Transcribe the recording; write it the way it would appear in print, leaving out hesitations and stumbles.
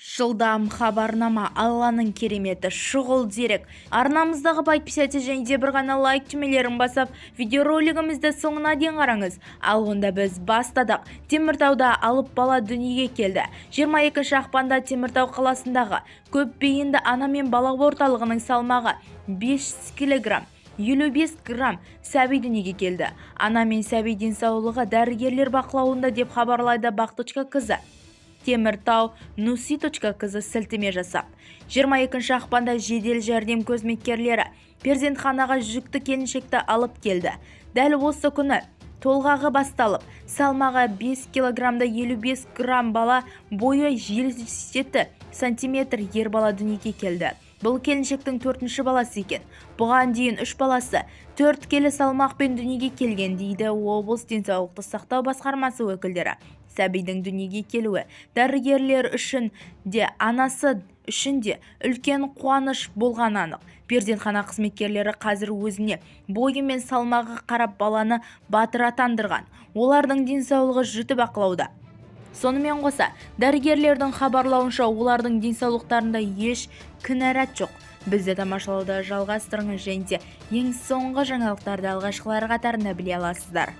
Жылдам хабарнама, Алланың кереметі, шұғыл дерек. Арнамыздағы подписаться және де бір ғана лайк түймелерін басып, видеоролигімізді соңына дейін қараңыз. Ал онда біз бастадық. Теміртауда алып бала дүниеге келді. 22 ақпанда Теміртау қаласындағы көпбейінді ана мен бала орталығының салмағы 5 килограмм 55 грамм сәби дүниеге келді. Ана мен сәби денсаулығы дәрігерлер бақылауында, деп хабарлайды бақ.кз. Теміртау нуси.кз сілтеме жасап. 22 ақпанда жедел жәрдем қызметкерлері перзентханаға жүкті келіншекті алып келді. Дәл осы күні толғағы басталып, салмағы 5 килограммда 55 грамм бала, бойы 57 сантиметр ер бала дүниеге келді. Бұл келіншектің төртінші баласы екен. Бұған дейін үш баласы 4 келі салмақпен дүниеге келген, дейді облыс денсаулықты сақтау басқармасы өкілдері. Сәбидің дүниеге келуі дәрігерлер үшін де, анасы үшін де үлкен қуаныш болғаны анық. Перзентхана қызметкерлері қазір өзіне бойы мен салмағы қарап, баланы батыр атандырған. Олардың денсаулығы жіті бақылауда. Сонымен қоса, дәрігерлердің хабарлауынша, олардың денсаулықтарында еш кінәрат жоқ. Бізді тамашалауды жалғастырыңыз және де ең соңғы жаңалықтарды алғашқылар қатарында біле аласыздар.